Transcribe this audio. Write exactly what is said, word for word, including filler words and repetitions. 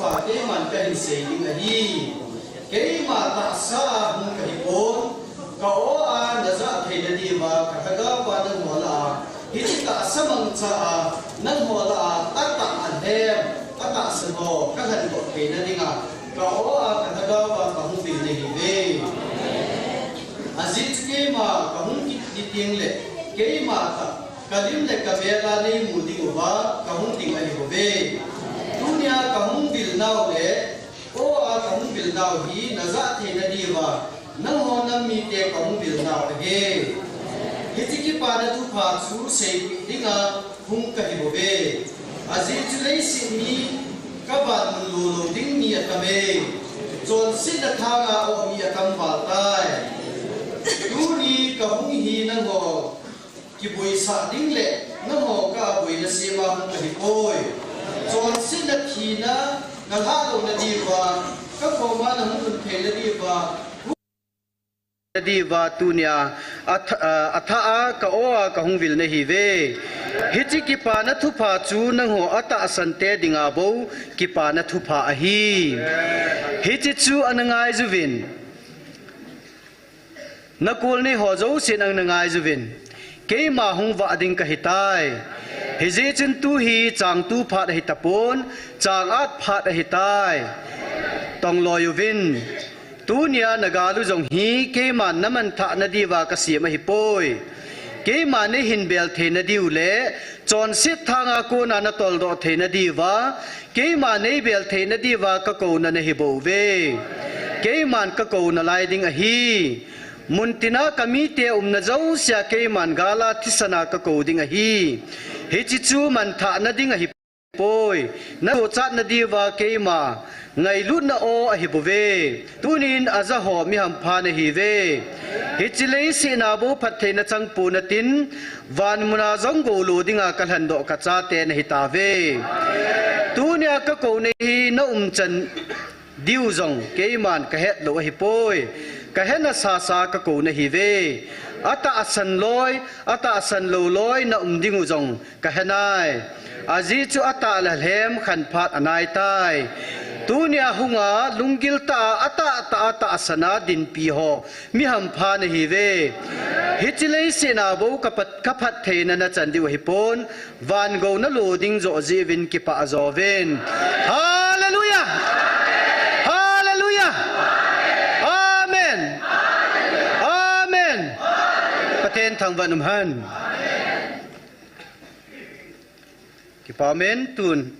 Keiman kahin sei ding ahi. Keima tahsa a hung kahipon, ka aw a najah theina diuva ka lhagao va nangho lah a, hiche tahsa mangcha a nangho lah a atah alhem, atahsan ho kalhendoh theina dinga, ka aw a ka lhagao va kahung vil nahiuve. Ajeh chu keima kahung kit tengle, keima tah kalim le kamel a neimu diuva kahung ding ahibouve. Tunia kahung vil nau le aw a kahung vil nau hi najah theina diuva, nangho nam mite kahung vil nau ahi. Hiche kipana thupha chu seipeh dinga hung kahibouve. Ajeh chu leiset mi kavanmun lolou ding mi atame. Chonsetna thanga aw mi atam val tai. Tuni kahung hi nangho kiboisah ding le nangho kaboina sema hung kahipoi. Chonsetna thina nalhah louna diuva, kakoma nahung lhun theina diuva, diuva tunia atha, athah a ka aw a kahung vil nahiuve. Hiche kipana thupha chu nangho atahsan te dinga bou kipana thupha ahi. Hiche chu ana ngaiyuvin. Nakolneiho jousen ana ngaiyuvin. Keima hung vah ding kahitai. Hijeh chun tu hi changtu phat ahitapon, changat phat ahitai. Tongloiyuvin. Tunia nagal u jong hi keiman namanthahna diuva kasem ahipoi. Keima neihin bel theina diu le chonset thanga kona natoldoh theina diuva, keima neibel theina diuva kakouna nahibouve. Keiman kakouna lai ding ahi. Muntina kamite umna jousea keiman gal a thisan a kakou ding ahi. Hiche chu manthahna ding ahipoi. Nasochatna diuva keima ngailutna aw ahibouve. Tunin ajaho mi hampha nahiuve. Hiche leiset a bou phattheina changpon natin, vanmuna jong goulo dinga kalhendoh kachate nahitauve. Tunia kakouna hi naumchan diu jong keiman kahetlou ahipoi. Kahena sasa kakou nahiuve. Atahsan loi, atahsan lou loi naum dingu jong kahenai. Ajeh chu atah le alhem khanphat anaitai. Tunia hunga lunggil tah a atahtah a tahsan a dinpi ho mi hampha nahiuve. Hiche leiset a bou kaphat, kaphattheina nachan diu ahipon, van gou nalo ding joh jeh uvin kipah jouvin. Hallelujah! Hallelujah! Amen! Amen! Pathen thangvah in umhen. Kipah umen tun.